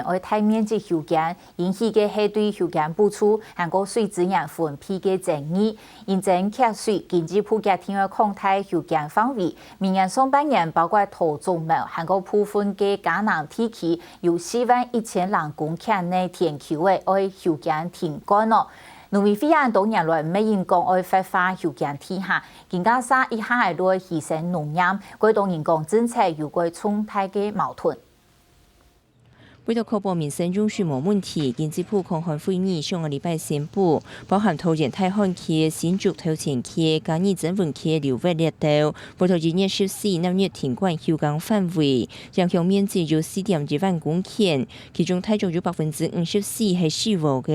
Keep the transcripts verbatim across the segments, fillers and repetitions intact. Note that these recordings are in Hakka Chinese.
愛大面積修剪，引起个係對修剪補助還過水資源分配个爭議。因爭缺水，經濟部決定愛擴大修剪範圍。明年上半年，包括桃竹苗還過部分个嘉南地區，有四萬一千零公頃个田坵仔愛修剪停灌哦。農委會也多年來毋係因講愛活化修剪地哈，今下煞一下仔落犧牲農業，過多人講政策有過重大个矛盾。 為著確保民生用水無問題，經濟部抗旱會議上個禮拜宣布，包含桃園大漢區、新竹頭前區、嘉義曾文區流域列島，會在一月十四納入停灌休耕範圍，影響面積有四點一萬公頃，其中大約有百分之五十四係水澗个。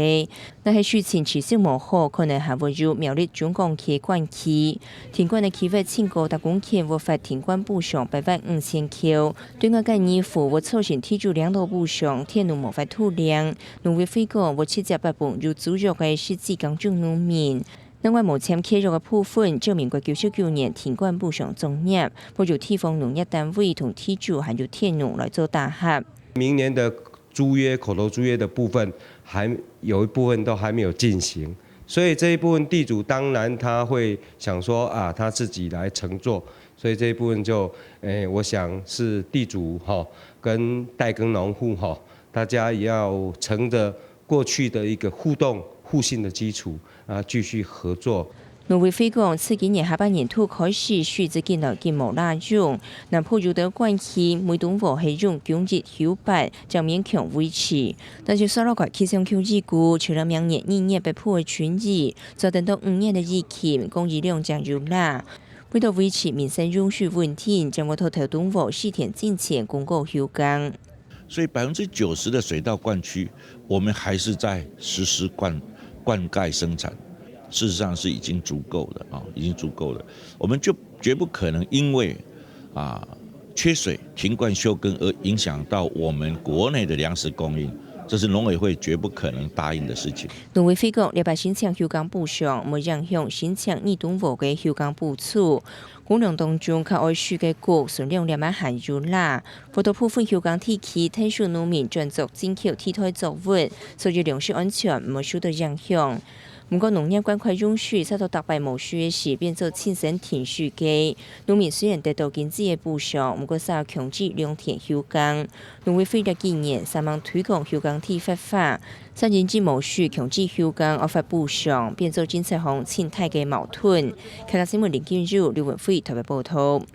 若係水情持續無好，可能還會有苗栗中港區灌期。停灌个區域超過十公頃，會發停灌補償八萬五千箍。 對外建議，會造成地主領導補償，田農無法度領。農委會講，會直接發放有租約个實際耕種農民。另外，無簽契約个部分，照民國九十九年停灌補償作業，會由地方農業單位同地主還有田農來做打合。明年的租約、口頭租約的部分，還有一部分都還沒有進行，所以這一部分地主當然他會想說啊，他自己來承做，所以這一部分就，誒，我想是地主哈跟代耕農戶哈，大家也要承著過去的一個互動互信的基礎啊，繼續合作。農委會講，自今年下半年度開始，水質近來緊無罅用，南部有兜灌區，每棟屋係用九日休八，正勉強維持。但是沙鹿溪氣象局預估，除了明年二月北部个春雨，再等到五月个雨期，降雨量正有罅。為著維持民生用水穩定，政府在頭東屋四天進前公告休耕。所以百分之九十的水稻灌區，我們還是在實施灌，灌溉生產，事實上是已經足夠了啊，已經足夠了。我們就絕不可能因為，啊，缺水停灌休耕而影響到我們國內的糧食供應，這是農委會絕不可能答應的事情。農委會講，這擺申請休耕補償，無影響申請二棟屋个休耕補助。 公糧當中較愛水个穀，存量這擺還有罅。會在部分休耕地區，𢯭手農民轉作進口替代作物，所以糧食安全毋會受到影響。毋過，農業灌溉用水，煞到逐擺無水个時，變做親身停水个。農民雖然得到經濟个補償，毋過煞強制兩天休耕。農委會這幾年，煞猛推廣休耕地活化， 煞因為無水強制休耕，愛發補償，變做政策項盡大个矛盾。客家新聞林建佑、劉文輝特別報導。